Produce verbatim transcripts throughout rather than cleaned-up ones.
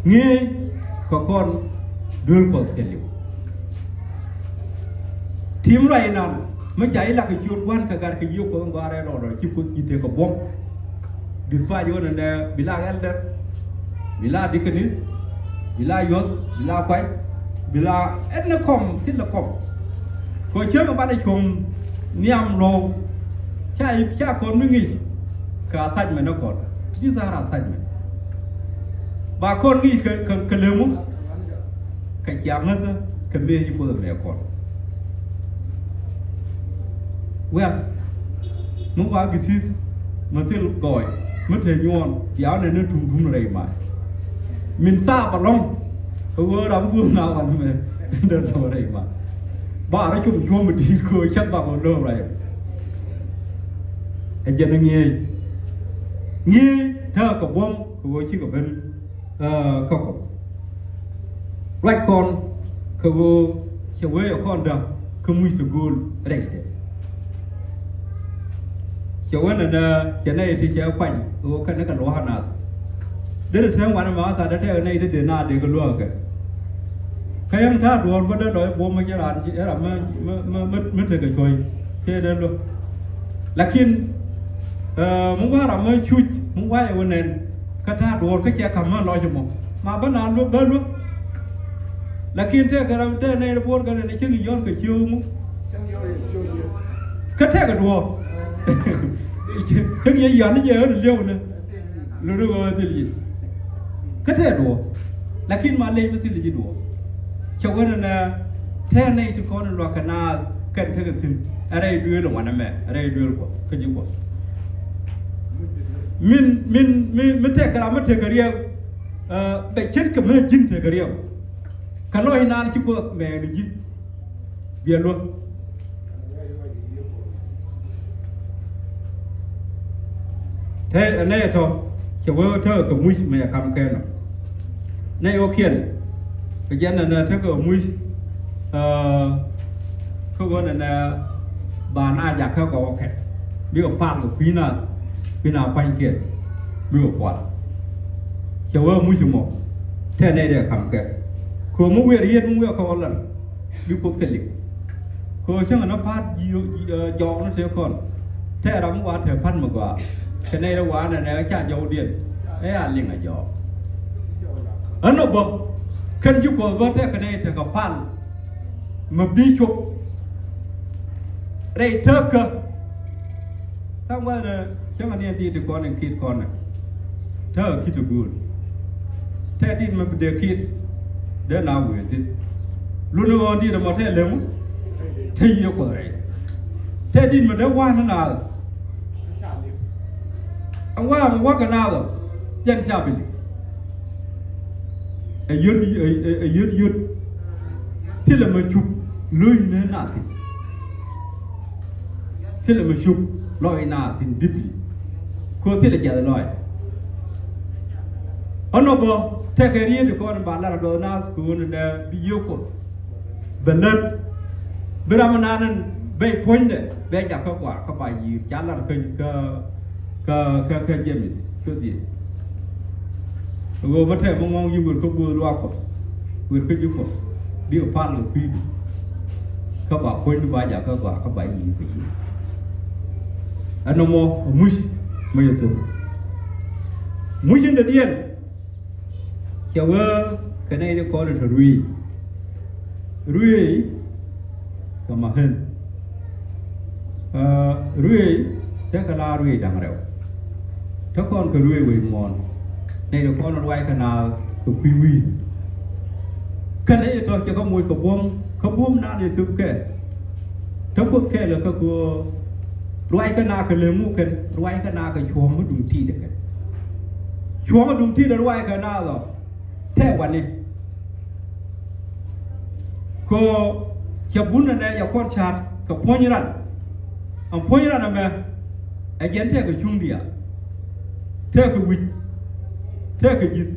Ŋee kɛ kɔn duel Kuɔth kɛ liw. Tim ruac inan mi ca ilak kɛ ciöt gua̱n kɛ gat kɛ yiëë Kuɔth in gɔaa rɛl rɔɔdɔ ci Kuoth ji̱ tëë kɛ buɔ̱m. Despite ɣän ɛnɛ bi la elder, bi la deaconess, bi la youth, bi la kuay, bi la ɛn ni kɔm thil ni kɔm. Kɛ cieŋ banɛ cuɔ̱ŋ nhiam luɔ̱w ca ca kɔn mi ŋi̱i̱c kɛ assignment ni kɔn. These are assignment. Ba kɔn ŋi̱i̱c kɛ kɛ kɛ lemu kɛ cia ŋäthä kɛ mëë ci Kuoth ɛmɛ kɔn. Wial mi wa githith mi thil gɔɔy mi te nyuɔn yaw nɛ ni tum tum rɛy ma. Min thaap alɔŋ kɛ ɣöö ram guur na wal mɛ dee lɔ rɛy ma. Ba rɔ cum cuɔ̱m mi di̱i̱t kɛ ɣöö cäŋ bak ɣöö lo̱o̱m rɛy. Ɛ jɛn ŋi̱eec ŋi̱eec tääk kɛ buɔ̱m kɛ ɣöö cikɛ ben kä kɔn. Ruac kɔn kɛ ɣöö cɛ wee ɛ kɔn däk kä muc ti gööl rɛydɛ. Cɛ wee nɛnɛ cɛ nɛy ti cɛ kuany ɣöö kɛn ni kɛ lua̱a̱k naath. Dee ti tɛm wanɛ ma ɣä thaat dee tɛk nɛy ti dee naath dee kɛ lua̱a̱k kɛ. Kä yɛn ta̱a̱ duɔ̱ɔ̱r bä dee lɔc buɔ̱m mi cɛ raan ci ɛ ram mi mi mi mi tekɛ cuɔ̱c cɛ dee luäk. Lakin mi wa̱a̱ ram mi cuc mi wa̱a̱ yɛ wä nɛn kä ta̱a̱ duɔ̱ɔ̱r kä cɛ ka̱m mi lɔc mɔ ma bä naan luäk bä luäk. Lakin tɛk kɛ ram tɛk nɛy buɔ̱ɔ̱r kɛ nɛn cäŋ yɔ̱r kɛ ciew mu kä tɛk kɛ duɔ̱ɔ̱r. Kä yɛ yɔ̱a̱n ni jɛ ɣän liɛw ni. Luni ɣöö dhil yic kä tɛɛ duɔ̱ɔ̱r. Lakin ma leny mi thil ji̱ duɔ̱ɔ̱r. Cɛ wen ɛnɛ tɛɛ nɛy ti kɔn in luakä naath kɛn tekɛ thi̱n. Ɛ rɛy duëël in wanɛ mɛ ɛ rɛy duëël Kuɔth kä ji̱ Kuɔth. Min min mi mi tɛk kɛ ram mi tekɛ riɛk. Bɛ ce̱tkɛ mi ji̱n tekɛ riɛk. Kɛ lɔc naan ci Kuoth mɛɛni ji̱. Biɛ luäk. Te nɛy tɔ cɛ wee tääk kɛ muc mɛ yɛ kam kɛn ɔ. Nɛy ɣöö kiɛn kɛ jɛn nɛnɛ tekɛ muc. Kä ɣöö nɛnɛ ba na jakä gɔw kɛ bikɛ pal kɛ kui̱ na bi na pa̱nykiɛn bikɛ pual. Cɛ wee muc mɔ te nɛy dee kam kɛ. Kɛ ɣöö mi wiɛr yiet mi wiɛr kɛ ɣöö lɛl. Bi Kuoth kɛ liŋ. Kɛ ɣöö cäŋ ni pa̱a̱t ji̱ jɔɔk ni tëë kɔn. Tɛɛr ram mi wa te pa̱t mi gɔaa kɛ nɛy rɛ wa nɛnɛ ca jɔwdiɛn. Ɛ a liŋ a jɔɔk. Ɛn ɔ bä kɛn ji̱ Kuɔth bä tɛk kɛ nɛy tekɛ pal. Mi bi cop rɛy tekä. Tha̱a̱ŋ wäthɛ cäŋ aniɛn diit ti kɔn in ki̱t kɔn ɛ. Tääk ki̱t ti guur. Tɛk diit mɛ bi dee ki̱t dee na wëë thi̱n. Luni ɣɔ̱ɔ̱n diit ɛmɔ tɛk lemu. Te yiëë Kuɔth rɛy tɛk diit mɛ dee wa̱a̱n ni naath. Ɛn wa̱a̱ mɛ wa̱kɛ naath ɔ jɛn ca bi li̱w. Ɛ yöt ɛ yöt yöt. Thilɛ mɛ cup lo̱c ni naath thi̱n. Thilɛ mi cup lɔc naath thi̱n dipli. Kɛ ɣöö thilɛ jiath lɔc. Ɣän ɔ bä tɛkɛ riet ti kɔn ba lar a duɔth naath kɛ ɣöö nɛnɛ bi yiëë Kuoth. Bɛ lät bi ram mi naan in bɛc puɔ̱nydɛ bɛ jakä gɔaa kä ba yi̱i̱r ca lar kä kä kä kä kä James cuth yiëë. Ɣöö mi tɛm mi ŋɔ̱ŋ ji̱ wër kä guöth luaak Kuɔth wër kä ji̱ Kuɔth bikɛ pal kɛ kui̱du. Kä ba puɔ̱nydu ba jakä gɔaa kä ba yi̱i̱r kɛ yi̱i̱r. Ɛn nɔmɔ muc mi yɛ thok. Muc in dɔ̱diɛn cɛ wee kɛ nɛy ti kɔn in te ruëëc. Ruëëc kɛ ma ɣän. Ruëëc tekɛ la ruëëc da̱ŋ rɛw. Te kɔn kɛ ruëëc wec muɔ̱ɔ̱n nɛy ti kɔn ruac kɛ naath kɛ kui̱ wi̱i̱. Kɛn nɛy ti tɔ̱ cɛ kɛ moc kɛ buɔ̱m kä buɔ̱m naan ɛ thöp kɛ. Te Kuoth kɛɛl kɛ kɛ ɣöö ruac kɛ naath kɛ lemu kɛn ruac kɛ naath kɛ cuɔ̱ɔ̱ŋ mi duŋ ti̱i̱t ɛ kɛn. Cuɔ̱ɔ̱ŋ mi duŋ ti̱i̱t ɛ ruac kɛ naath ɔ. Tɛ wani kɛ ɣöö cɛ bun nɛnɛ yɛ kɔn ca̱a̱t kɛ puɔ̱ny ran. Ɛn puɔ̱ny ran ɛmɛ ɛ jɛn tɛkɛ cuŋ diaal. Tɛkɛ wi̱c. Tɛkɛ ji̱th.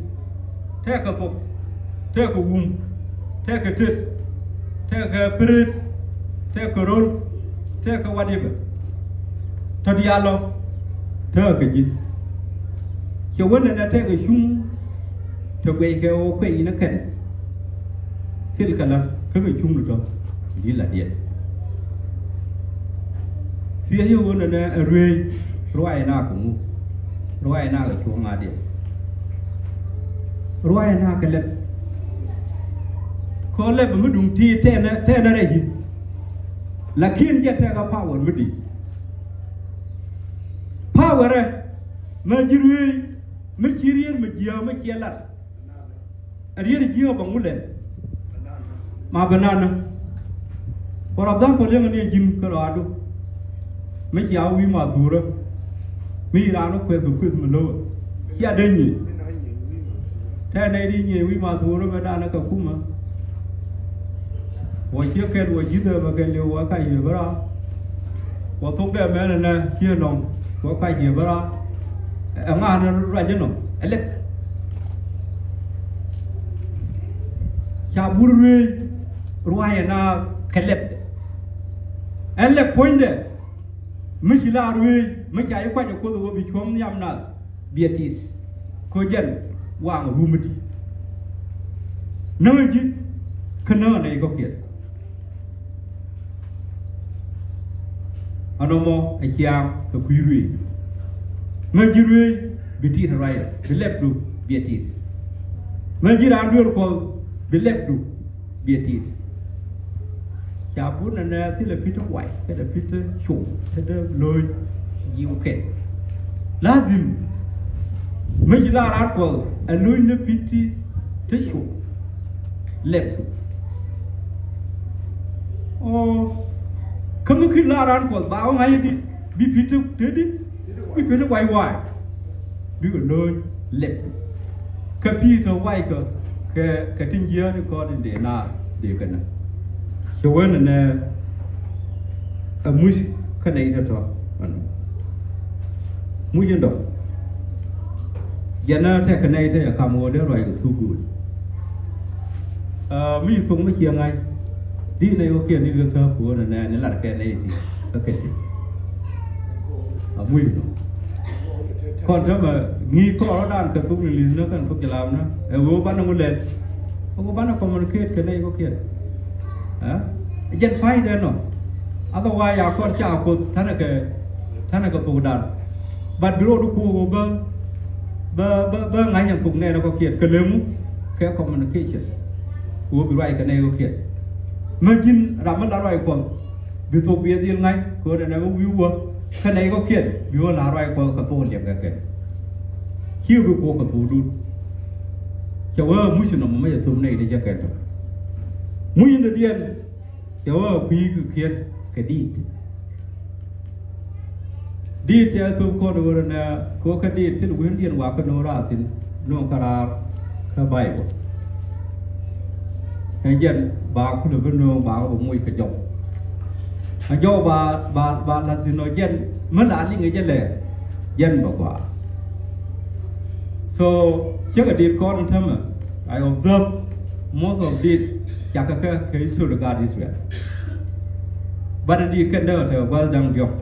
Tɛkɛ thok. Tɛkɛ wum. Tɛkɛ tet. Tɛkɛ pireet. Tɛkɛ röl. Tɛkɛ whatever. Tɔ diaal ɔ tɛkɛ ji̱th. Cɛ wen nɛnɛ tɛkɛ cuŋ. Te guɛckɛ ɣöö kuɛy in ɛ kɛn thil kɛ la̱t kä kɛ cuŋdu tɔ̱ di̱t la̱tdiɛn. Thiec i̱ ɣöö nɛnɛ ɛ ruëëc, ruac ɛ na kɛ ŋu? Ruac ɛ na kɛ cuɔ̱ŋ ŋa̱diɛn? Ruac ɛ na kɛ lɛp. Kɛ ɣöö lɛp mi duŋ ti tɛnɛ, tɛnɛ rɛy ji̱. Lakin jɛ tɛkɛ power mi di̱i̱t. Power ɛ mɛ ji̱ ruëëc mi ci riet mi jiääk mi ciɛ lat. Ɛ riet jiääk bɛ ŋu lɛl? Ma bɛ nanä. For example, yäŋɛ ni ji̱n kä rɔadu. Mi cia wi̱i̱ ma thuurä. Mi raan wä kuɛth kɛ kueth mi lo̱wä. Cia dee nyiey. Tɛɛ nɛy di nyiey wi̱i̱ ma thuurä mɛ danɛ kɛ kumä. Wä ciek kɛl wä ji̱thɛ mɛ kɛn liw wä kac yɛ bä raar. Wä thok dee mɛn ɛnɛ ciek nɔŋ wä kac yɛ bä raar. Ɛ ŋa̱a̱n ruac inɔ ɛ lɛp. Ca bur ruëëc ruac ɛ naath kɛ lɛpdɛ. Ɛn lɛp puɔ̱nydɛ mi ci la ruëëc mi ca ji̱ kuac ɛ Kuoth ɛ ɣöö bi cuɔ̱ŋ nhiam naath biɛ ti̱i̱th. Kɛ jɛn waŋ rum mi di̱i̱t. Näk ji̱ kä näk nɛy kɔ̱kiɛn. Ɛn nɔmɔ ɛ ciaŋ kɛ kui̱ ruëëc. Ŋäc ji̱ ruëëc bi ti̱i̱t ruac, bi lɛpdu biɛ ti̱i̱t. Ŋäc ji̱ raan duëël Kuɔth bi lɛpdu biɛ ti̱i̱t. Ca bur nɛnɛ thilɛ pi̱t ti wac kɛnɛ pi̱t ti cuŋ te dee lo̱c jiw kɛn. Lazim mi ci la raan Kuɔth ɛ lo̱c ni pi̱t ti, ti cuŋ lɛpdu. Ɔ, kä mi ki la raan Kuɔth ba wä ŋa̱c di bi pi̱t ti, ti di bi pi̱t ti wac wac. Bikɛ lo̱ny lɛp. Kä pi̱i̱ tɔ̱ wackɔ kɛ, kɛ tin jiääk ti kɔn in dee naar dee kɛn. Cɛ wen ɛnɛ ɛ muc kä nɛy tɔ̱tɔ̱ ɛnɔ. Muc in dɔ̱ŋ. Jɛn ɛ tɛk kɛ nɛy tɔ̱ ɛ kam ɣöö dee ruac kɛ thuk guul. Ɛ, mi thok mi ciɛ ŋa̱c. Di nɛy wä kiɛn ni kɛ thäp kɛ ɣöö nɛ nɛn ni lat kɛ nɛy ti kä kɛ ti. A muc nɔ. Kɔn täämɛ ŋi̱i̱c kɔn rɔ̱dan kɛ thok ni li̱th ni kɛn thok jɛ lam ni. Ɛ ɣöö banɛ ŋu lɛl. Ɛ ɣöö banɛ communicate kɛ nɛy wä kiɛn. Ɛ? Jɛn fa̱a̱c tɛn nɔ. Otherwise a kɔn ca Kuoth ta̱nɛ kɛ, ta̱nɛ kɛ thokdan. But bi rɔɔdu kuɔk ɣöö bä, bä, bä, bä ŋa̱c ɛn thok nɛɛnɛ kɔ̱kiɛn kɛ lemu kɛ communication. Ɣöö bi ruac kɛ nɛy kɔ̱kiɛn. Mä ji̱n ram mi la ruac Kuɔth bi thok bi ɛ dhil ŋa̱c kɛ ɣöö nɛnɛ mi wi̱i̱ wä kä nɛy kɔ̱kiɛn bi wä la ruac Kuɔth kɛ thok liɛŋ kɛ kɛn. Ci bi kuɔk kɛ thokdun. Cɛ wee muc nɔmɔ mi cɛ thop nɛy ti jɛ kɛn tɔ. Muc in dɔ̱diɛn cɛ wee kui̱ kɛ kiɛn kɛ diit. Diit cɛ thop kɔn ɣöö nɛ kɛ ɣöö kä diit thil wi̱ndiɛn wakä no̱o̱ŋ raar thi̱n no̱o̱ŋ kä raar kä Baibol. Ɛ jɛn ba kulɛ bi no̱o̱ŋ ba kɛ moc kɛ jɔw. Ɛ jɔw ba, ba, ba la̱th thi̱n ɔ jɛn mi la liŋ ɛ jɛ lɛ jɛn bɛ gɔaa. So ciekɛ diit kɔn in tämɛ, I observe most of diit cakɛ kɛ kɛ history gaat Israel. But in diit kɛn dee kɛ tekɛ gua̱th da̱ŋ diɔ̱k.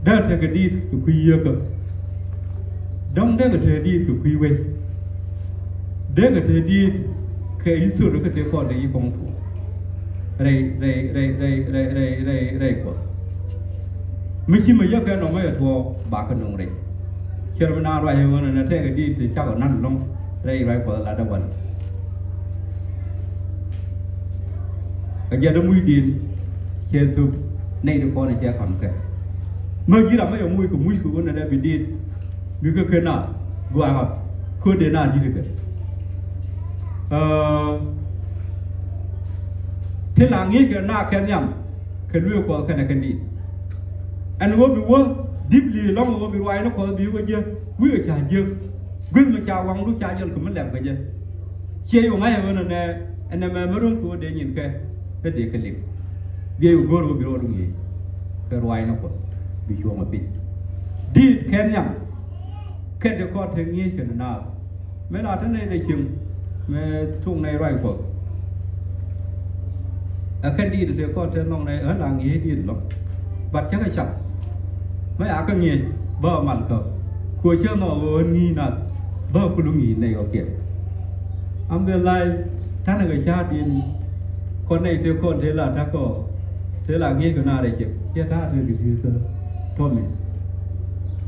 Dee kɛ tekɛ diit kɛ kui̱ yieekä. Dɔ̱ŋ dee kɛ tekɛ diit kɛ kui̱ wec. Dee kɛ tekɛ diit kɛ history kɛ tëë kɔn dee yi kɔŋ tuɔɔk. Rɛy, rɛy, rɛy, rɛy, rɛy, rɛy, rɛy, rɛy Kuɔth. Mi ci mi yäk kɛ nɔmɔ yɛ tuɔɔk bakɛ nuŋ rɛy. Ciɛr mi naath ruac ɛ ɣöö nɛ tɛkɛ diit ti cakɔ nan lɔ̱ŋ rɛy ruac Kuɔth latdä wal. Kɛ jiɛt dämucdiɛn cɛ thöp nɛy ti kɔn cɛ ka̱m kɛ. Mä ji̱ ram mä yɛ muc kɛ muc kɛ ɣöö nɛ dee bi diit mi kä ken naath gɔaa kä dee naath di̱t kɛ. Ɛ, tin la ŋi̱i̱c kɛ naath kɛ nhiam kɛ luëë Kuɔth kɛnɛ kɛn diit. Ɛn ɣöö bi wä deeply lɔ̱ŋ ɣöö bi ruaacni Kuɔth bi wä jiäk wi̱i̱ ɛ ca jiäk. Gui̱th mi ca waŋdu ca jɔl kɛ mi lɛp kɛ jɛ. Ciɛ yɛ ŋa̱c ɛ ɣöö nɛ nɛ ɛn ɛmɛ mi ro̱ŋ kɛ ɣöö dee nyin kɛ kä dee kɛ liŋ. Biɛ yɛ go̱o̱r ɣöö bi rɔɔdu ŋi̱i̱c kɛ ruaacni Kuɔth bi cuɔ̱ŋ ɛ piny. Diit kɛ nhiam kɛn dee kɔn te ŋi̱eec kɛn naath. Mëë la te nɛy dee cieŋ mëë tuŋ nɛy ruac Kuɔth. Ɛ kɛn diit te kɔn te nhɔk nɛy ɣän la ŋi̱eec diit lɔ. But cä kɛ cak. Mëë a kä ŋi̱eec bä mal kä. Kuɔ cä nhɔk ɣöö ɣän ŋi̱i̱c naath. Bä kulu ŋi̱i̱c nɛy kɔ̱kiɛn. Am dhil la̱c ta̱nɛ kɛ ca̱a̱t in kɔn nɛy tëë kɔn tëë la ta̱kɔ tëë la ŋi̱eec kɛ naar ɛ ciek. Ciɛ ta̱a̱ tëë kɛ ji̱ kä tɔ̱ mi̱th.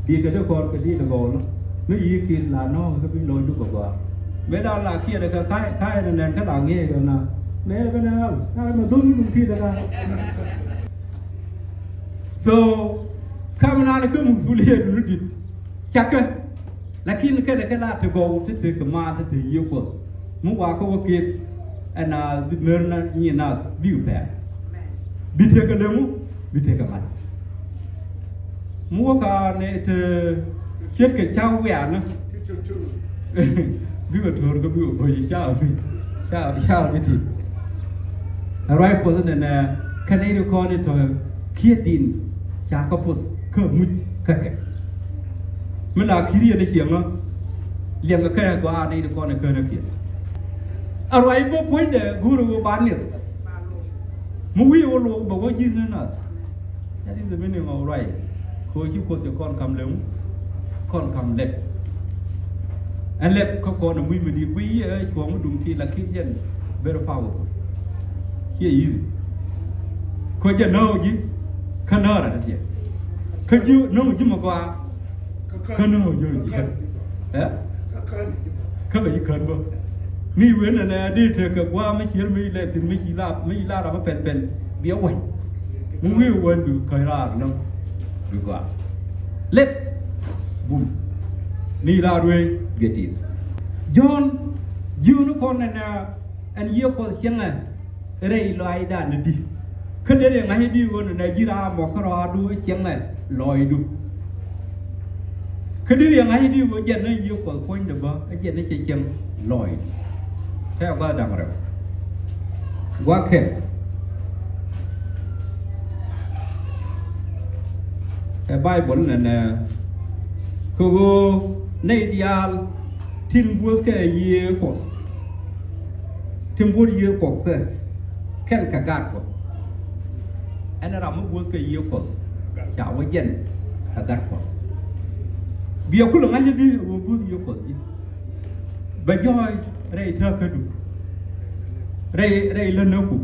Di̱i̱t kɛ ti kɔn kɛ di̱i̱t ɛ gɔw lɔ. Mi yi̱i̱ ki̱n la nɔ̱ɔ̱ŋ kä bi lɔcdu kɛ gɔaa. Mëë da̱a̱n la kiɛt ɛ kɛ ka̱a̱c ka̱a̱c ɛn ɛ nɛn kä la ŋi̱eec kɛ naar. Mëë kɛ nɛn ɣal ta̱a̱ mɛ dho̱ŋ ni duŋ ti̱i̱t ɛ ka̱a̱c. So kam naan kä musuliyet ni dit cakɛ. Lakin kɛnɛ kɛ la ti gɔw ti ti kɛ maat ti ti yiëë Kuɔth. Mi wakä wä kiɛt ɛn a bi mer na nyi naath bi pɛr. Bi tekɛ lemu bi tekɛ math. Mi wä ka ni ti ce̱tkɛ ca wianä. Bikɛ to̱r kä bikɛ bo̱c ca bi ca ca bi ti. Ɛ ruac Kuɔth nɛnɛ kɛn i̱ ri kɔn i̱ tɔ̱ kiɛ din ca kä Kuɔth kä muc kä kɛ. Mi la ki̱ri yɛn i̱ ciɛŋä liɛŋkɛ kɛn ɛ gɔaa ni i̱ ri kɔn i̱ kään ɛ kiɛ. Ɛ ruac bä puɔ̱nydɛ go̱o̱r ɛ wä ba nir. Mi wi̱i̱ wä luɔk bɛ wä ji̱th ni nath. That is the meaning of right. Kɛ ɣöö ci Kuoth cɛ kɔn kam lɛm, kɔn kam lɛp. Ɛn lɛp kä kɔn ɛ muc mi di̱i̱t guiy yɛ cuɔ̱ɔ̱ŋ mi duŋ ti la ki̱th yɛn very powerful. Ciɛ easy. Kɛ jɛ nääk ji̱ kä nääk rat jɛ. Kä ji̱ nääk ji̱ mɛ gɔaa. Kä nä ɔ ji̱ ɔ ji̱ kä. Ɛ? Kä bɛ ji̱ kän bä. Mi wen nɛ nɛ di tekɛ gua̱a̱ mi cier mi lɛ thin mi ci la mi ci la ram mi pɛl pɛl. Biɛ wɛny. Mi wi̱i̱ wɛny bi käny raar nä. Bi gua̱a̱. Lep. Bum. Mi la ruëë biɛ tit. Jɔ̱ɔ̱n ji̱ wen kɔn nɛ nɛ ɛn yiëë Kuɔth cieŋɛ. Rɛy lɔaacdan ni di. Kä dee riɛŋ ŋa̱c di ɣöö nɛ ji̱ raam mɔ kä rɔɔdu cieŋɛ lɔɔcdu. Kä dee riɛŋ ŋa̱c di ɣöö jɛn ni yiëë Kuɔth puɔ̱nydɛ bä ɛ jɛn ni cɛ cieŋ lɔɔcdu. Tɛ gua̱th da̱ŋ rɛw. Gua̱kɛ. Ɛ Baibol nɛnɛ kɛ ɣöö nɛy diaal tin guäthkɛ yiëë Kuɔth. Tin buɔ̱t yiëë Kuɔth thil kɛn kɛ gat Kuɔth. Ɛn ram mi buɔ̱th kɛ yiëë Kuɔth ca wä jɛn kɛ gat Kuɔth. Biɛ kulɛ ŋa̱c di ɣöö buɔ̱th yiëë Kuɔth ji̱. Bɛ jɔɔc rɛy tääkädu. Rɛy rɛy länäku.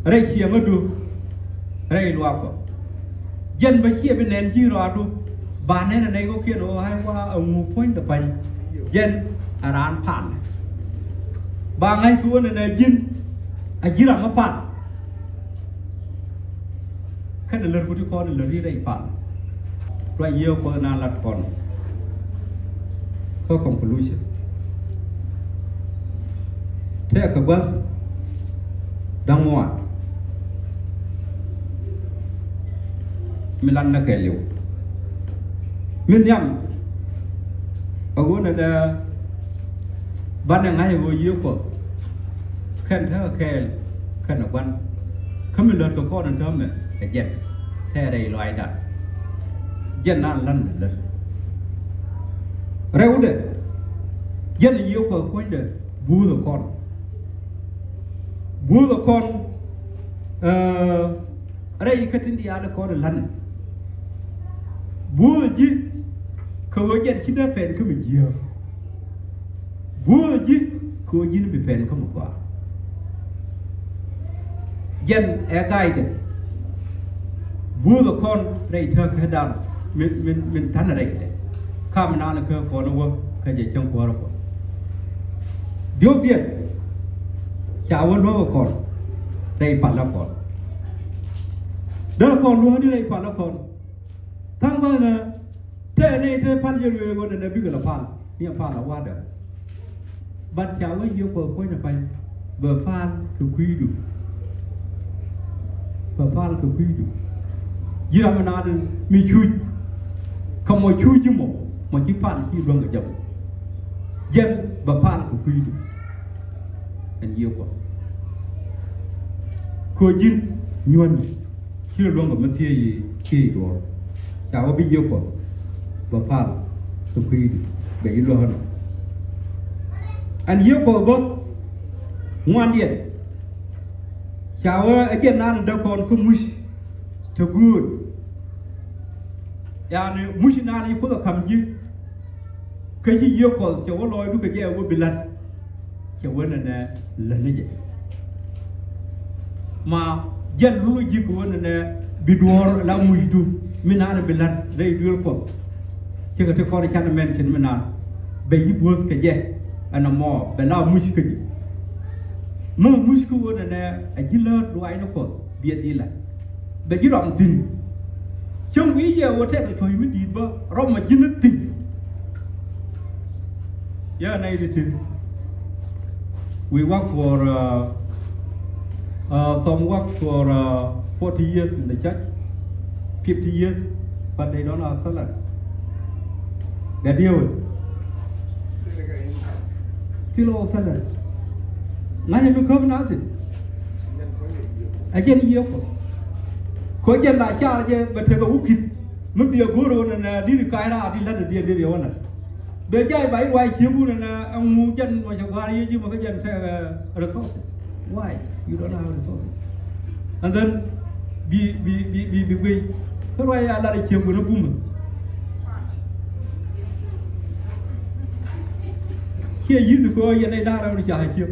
Rɛy ciɛŋädu. Rɛy luaakɔ. Jɛn bä ciɛ bi nɛn ji̱ rɔɔdu ba nɛn ɛ nɛy kɔ̱kiɛn ɣöö ɣa̱c wa ɛŋu puɔ̱nydɛ pa̱ny. Jɛn ɛ raan pa̱a̱n. Ba ŋa̱c ki ɣöö nɛnɛ ji̱n a ji̱ ram mi pa̱a̱n. Kɛnɛ lär ku ti kɔn lär i̱ rɛy pa̱a̱n. Ruac yiëë Kuɔth na lat kɔn. Kä conclusion. Tɛɛkɛ gua̱th da̱ŋ ŋuan. Mi lan nɛ kɛɛliw. Mi nhiam. A ɣöö nɛ dee banɛ ŋa̱c a ɣöö yiëë Kuɔth. Kɛn tekɛ kɛɛl kɛnɛ gua̱n. Kä mi lät kɛ kɔn in täämɛ kɛ jɛn. Tɛɛrɛ i̱ lɔaacdan. Jɛn naan lan mi lät. Rɛwdɛ. Jɛn i̱ yiëë Kuɔth puɔ̱nydɛ. Buuth ɛ kɔn. Buuth ɛ kɔn. Ɛ, rɛy kä tin diaal ɛ kɔn ɛ la̱nɛ. Buuth ɛ ji̱ kɛ ɣöö jɛn ci dee pɛn kä mi jiääk. Buuth ɛ ji̱ kɛ ɣöö ji̱n bi pɛn kä mi gɔaa. Jɛn ɛ ga̱a̱cdɛ. Buuth ɛ kɔn rɛy tääkädan min, min, min ta̱nɛ rɛydɛ. Kam naan kä kɔn ɛ wä kä jɛ cäŋ kuäärä kɔn. Diɔ̱ɔ̱kdiɛn ca wä luäk ɛ kɔn rɛy pal ɛ kɔn. Dee kɔn luäk ni rɛy pal ɛ kɔn. Tha̱a̱ŋ bä nɛ tɛ nɛy te pal jɛ ruëë ɣöö nɛ nɛ bikɛ lɛ pal ni ɛ pal ɛ wa̱dɛ. But ca wee yiëë Kuɔth puɔ̱ny ɛ pa̱ny bɛ pal kɛ kui̱du. Bɛ pal kɛ kui̱du. Ji̱ ram mi naan mi cuc. Kä mɔ cuc ji̱ mɔ mɔ ci pal ci luäŋ kɛ jɛ mɔ. Jɛn bɛ pal kɛ kui̱du. Ɛn yiëë Kuɔth. Kɛ ji̱n nyuɔ̱n. Ci rɔ luäŋ kɛ mi thiee yi kiɛ yi duɔ̱ɔ̱r. Ca wä bi yiëë Kuɔth bɛ pal kɛ kui̱du bɛ yi luäk ɛnɔ. Ɛn yiëë Kuɔth bä ŋuandiɛn. Ca wä ɛ jɛn naan in däk kɔn kä muc te gööl. Yani muc naan in Kuoth ɛ ka̱m ji̱. Kä ci Yiëë Kuɔth cɛ wä lɔcdu kɛ jɛ wä bi la̱t. Cɛ wä nɛnɛ lät ni jɛ. Ma jɛn lul ji̱ kɛ wä nɛnɛ bi duɔ̱ɔ̱r la mucdu mi naan bi la̱t rɛy duëël Kuɔth. Cikɛ ti kɔn canɛ mɛn cin mi naan bɛ yi buɔ̱th kɛ jɛ ɛn ɛmɔ bɛ la muc kä ji̱. Mi muc kä wä nɛnɛ a ji̱ läät duaacni Kuɔth. Biɛ dhilɛ bɛ ji̱ rɔm thi̱n. Cäŋ wi̱i̱ jɛ wä tɛk a cuɔ̱c mi di̱i̱t bä rɔm a ji̱n thi̱n. Yeah, ninety-two. We work for, uh, uh, some work for, uh, forty years in the church, fifty years, but they don't have salary. Bɛ diɛ wä. Thil ɣɔw salary. Ŋa̱cä mi käp nath in. Ɛ jɛn Yiëë Kuɔth. Kɛ jɛn la car jɛ bɛ tekɛ wukit. Mi biɛ go̱o̱r ɣän ɛn ɛ di̱t ka̱c raar di̱t la̱t ɛ diɛn di̱t yɛ wä la̱t. Bɛ jay ba i̱ ruac ciek wun ɛn ɛ ŋu jɛn mɔ cɛ gua̱a̱r yee ji̱ mɔ kä jɛn tekɛ resources. Why? You don't have resources. And then bi bi bi bi bi guiy. Kä ruac a lat a ciek wun a bumä. Ciɛ yi̱th kɛ ɣöö yɛn ɛ da̱a̱r rɛw ni ca ciek.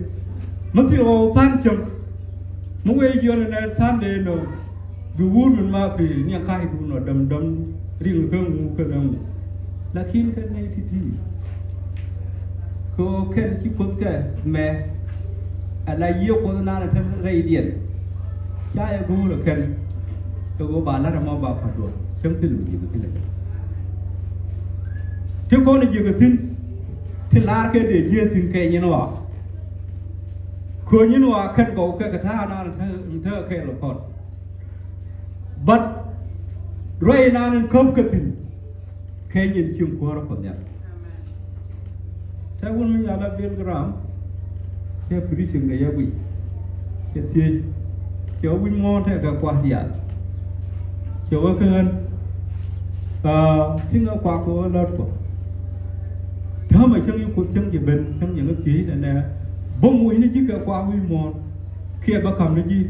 Mi thil ɣɔw tha̱a̱ŋ cäŋ. Mi wee jiɔn ɛn ɛ tha̱a̱ŋ dee nööŋ. Bi wut min ma pi niɛŋ ka̱cdun ɔ däm däm riŋ kä ŋu kä nööŋ. Lakin kä nɛy ti̱ti̱. Kɛ ɣöö kɛn ci Kuoth kɛ mɛ. Ala Yiëë Kuɔth naan ɛ te rɛydiɛn. Ca yɛ go̱o̱r ɛ kɛn. Kɛ ɣöö ba la̱t ɛmɔ ba pa̱t duɔ̱ɔ̱r cäŋ thil mi ji̱ kɛ thi̱n ɛ. Ti kɔn ji̱ kɛ thi̱n. Ti la̱r kɛ dee ji̱ ɛ thi̱n kɛ nyin ɣɔaa. Kɛ nyin ɣɔaa kɛn gɔw kɛ kɛ ta̱a̱ naan ɛ te kɛ kɛɛl ɛ kɔn. But ruac naan in käp kä thi̱n. Kɛ nyin cieŋ kuäärä Kuɔth Nhial. Tɛ wun mi yal a Bill Graham. Cɛ preaching de yɛ wi̱c. Cɛ thiec. Cɛ wi̱c muɔ̱ɔ̱n tɛ kɛ kua̱r diaal. Cɛ wä kä ɣän. Aa, thi̱n ɛ kuak kɛ wä lät Kuɔth. Täämɛ cäŋ yi Kuoth cäŋ jɛ ben cäŋ jɛ ŋä thiec nɛ nɛ. Bä muc ni ji̱ kɛ kuak wi̱c muɔ̱ɔ̱n. Kiɛ bä ka̱m ni ji̱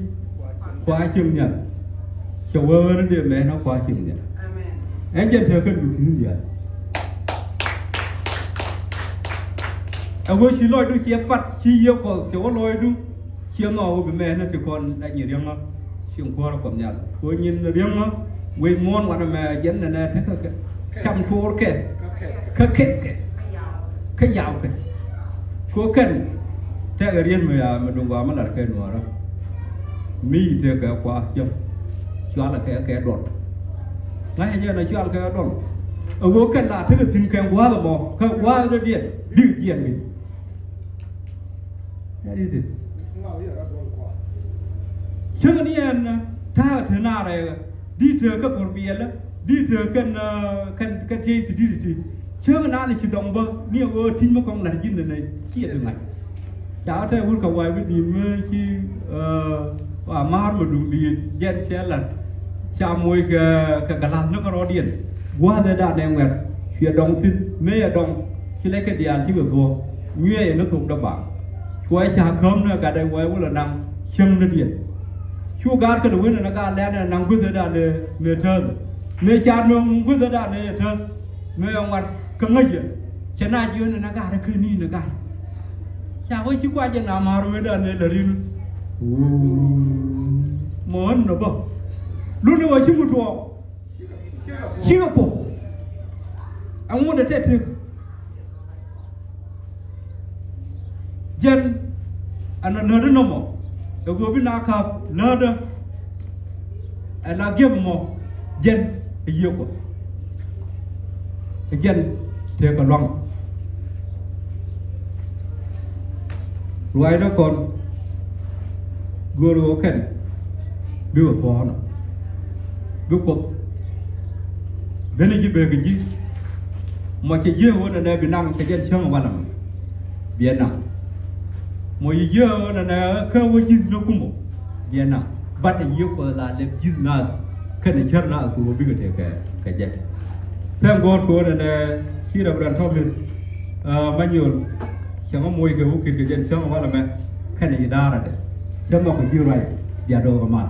kua cieŋ nhial. Cɛ wee ɣän dee mɛn a kua cieŋ nhial. Amen. Ɛn jɛn tekɛ luth ni nhial. Ɛ ɣöö ci lɔcdu ciɛ pat ci Yiëë Kuɔth cɛ wä lɔcdu. Ciɛ nhɔk wä bi mɛn a ti kɔn a nyin riäŋä. Cieŋ kuäärä Kuɔth Nhial kɛ ɣöö nyin riäŋä. Wec muɔ̱ɔ̱n wanɛ mɛ jɛn nɛnɛ tekɛ kɛ cam tuɔɔr kɛ kä kɛth kɛ kä yaw kɛ. Kɛ ɣöö kɛn tɛkɛ riet mi ya mi duŋ gɔaa mi lar kɛ nuɔɔrä. Mi tëë kɛ kua cäŋ cualɛ kɛ kɛ duɔl. Ŋa̱cä jɛ na cual kɛ duɔl. Ɛ ɣöö kɛn la tekɛ thi̱n kɛ gua̱a̱th ɛmɔ kä gua̱a̱th dɔ̱diɛn bikɛ jiɛn mi. That is it. Cäŋ ni ɛn ta̱a̱ te na rɛɛkɛ di tëë kä thor biɛlä di tëë kɛn kɛn kɛn tiey ti di̱t ti. Cäŋ naan ci dɔŋ bä ni ɛ ɣöö ti̱ny mi kɔŋ la̱r ji̱n nɛ nɛ ci ɛ bi ŋa̱c. Ca tɛ wur kɛ wa̱i̱ bi di̱i̱m mi ci a ma̱a̱r mi duŋ di̱i̱t jɛn cɛ la̱t. Ca moc kɛ kɛ galath ni kärɔɔdiɛn gua̱a̱th ɛ da̱a̱n ɛ ŋuɛ̈r. Cuɛ dɔŋ thi̱n mëë ɛ dɔŋ ci lɛckɛ diaal cikɛ thuɔ̱ɔ̱k. Nyuɛɛyɛ ni thok däbaŋ cuɔɛ ca käm ni ɛ gat ɛ wä ɛ wä lɛ naŋ cäŋ ni diɛn. Cu gaat kɛn wen ɛn ɛ gaat lɛn ɛ naŋ gui̱th ɛ da̱a̱n ɛ mëë tääth. Mëë ca nöŋ gui̱th ɛ da̱a̱n ɛ tääth. Mëë ɛ ŋuat kä ŋäcä cɛ na jiön ɛn ɛ gaat ɛ kä ni̱n ɛ gaat. Ca wä ci kuac jɛ na ma̱a̱r mëë da̱a̱n ɛ lɛ ri̱n. Mɔ ɣän nɔ bä luni wä ci mi tuɔɔk. Cikɛ thok ɛŋu dee tɛt tëk. Jɛn ɛn a lätdä nɔmɔ ɛ ɣöö bi na ka̱p lätdä. Ɛ la giɛp mɔ jɛn ɛ Yiëë Kuɔth. Ɛ jɛn tëëkɛ luaŋ. Ruacdä kɔn göörä ɣöö kɛn bikɛ puɔ̱ɔ̱nɔ bi Kuoth ben ji̱ bekɛ ji̱. Mɔ cɛ ji̱ ɣöö nɛnɛ bi naŋ kɛ jɛn cäŋ walɛ mɔ. Biɛ naŋ mɔ yi ji̱ ɣöö nɛnɛ kä wä ji̱th ni kumɔ. Biɛ naŋ bat ɛ Yiëë Kuɔth la lɛp ji̱th naath kɛnɛ cär naath kɛ ɣöö bikɛ tëëkɛ kɛ jɛ. Thank God kɛ ɣöö nɛnɛ ci Reverend Thomas Manuel cɛ ŋä moc kɛ wä kit kɛ jɛn cäŋ walɛ mɛ kɛnɛ yi da̱a̱r adɛ. Cä nhɔk kɛ ji̱ ruac bia do̱o̱k kɛ mal.